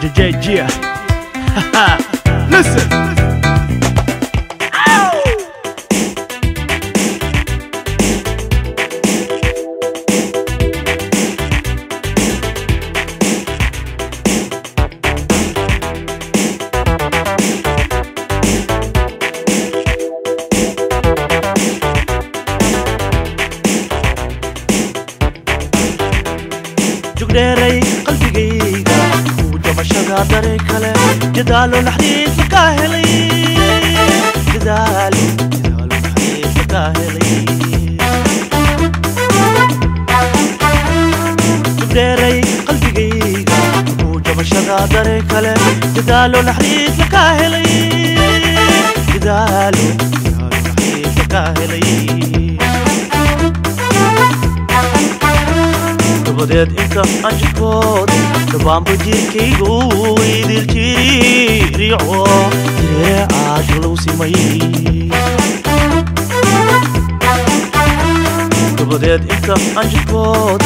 DJ Gia. Listen. Jugdheeray qalbigayga uu jabashada dareen kale jadaalo naxariis ka helay jadaalo jadaalo naxariis ka helay jugdheeray qalbigayga uu jabashada dareen kale jadaalo naxariis ka helay jadaalo jadaalo naxariis ka helay dabadeed inta aan jidkood dhabaanba jirkaygu idil jiriirico jireecaasha lagu simay dabadeed inta aan jidkood.